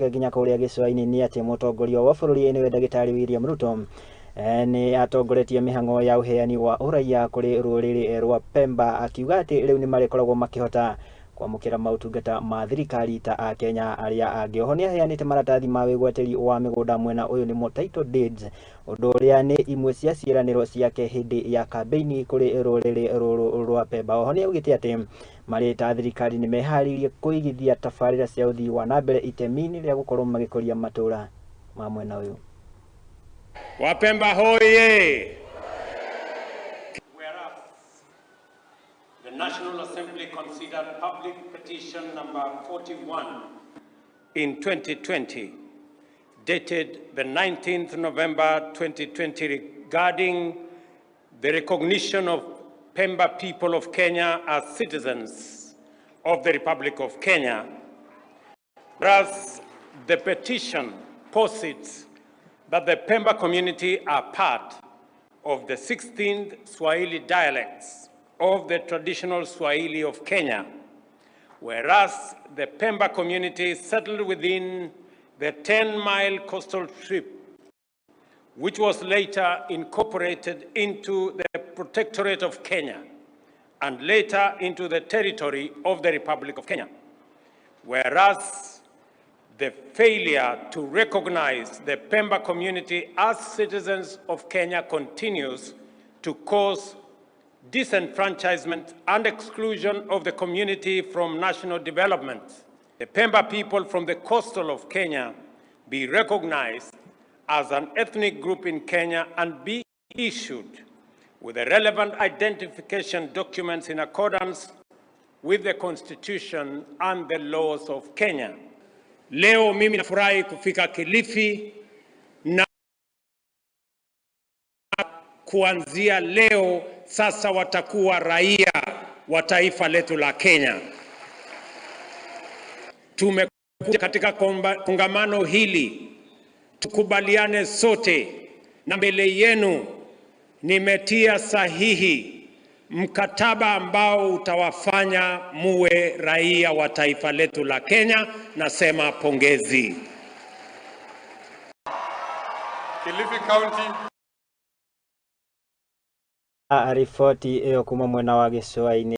Nginya kũrĩa gĩcũa-inĩ nĩ atĩ mũtongoria wa bũrũri nĩwe ndagĩtarĩ William Ruto nĩ atongoretie mĩhang'o ya ũheani wa ũraiya kũrĩ rũrĩrĩ rwa Pemba, akiuga atĩ rĩu nĩ marĩkoragwo makĩhota kwamũkĩra maũtungata ma thirikari ta akenya arĩa angĩ. Oho nĩ aheanĩte maratathi ma wĩgwatĩri wa mĩgũnda mwena ũyũ nĩmo title deeds, ũndũ ũrĩa nĩ imwe cia ciĩranĩro ciake hĩndĩ ya kambĩini kũrĩ rũrĩrĩ rũrũ rwa Pemba. Oho nĩ augĩte atĩ marĩ ta thirikari nĩ meharĩirie kũigithia tabarĩra cia ũthii wa na mbere itemi-inĩ rĩa gũkorwo magĩkũria matũra ma mwena ũyũ. Wapemba hoye! Whereas the National Assembly considered public petition number 41 in 2020, dated the 19th November 2020, regarding the recognition of Pemba people of Kenya as citizens of the Republic of Kenya. Whereas the petition posits that the Pemba community are part of the 16th Swahili dialects of the traditional Swahili of Kenya, whereas the Pemba community settled within the 10-mile coastal strip, which was later incorporated into the Protectorate of Kenya and later into the territory of the Republic of Kenya. Whereas the failure to recognize the Pemba community as citizens of Kenya continues to cause disenfranchisement and exclusion of the community from national development. The Pemba people from the coastal of Kenya be recognized as an ethnic group in Kenya and be issued with the relevant identification documents in accordance with the Constitution and the laws of Kenya. Leo mimi nafurahi kufika Kilifi na kuanzia leo sasa watakuwa raia wa taifa letu la Kenya. Tumekuja katika kongamano hili tukubaliane sote, na mbele yenu nimetia sahihi mkataba ambao utawafanya muwe raia wa taifa letu la Kenya. Nasema pongezi. Kilifi County. Riboti ĩyo kuma mwena wa gĩcũa-inĩ.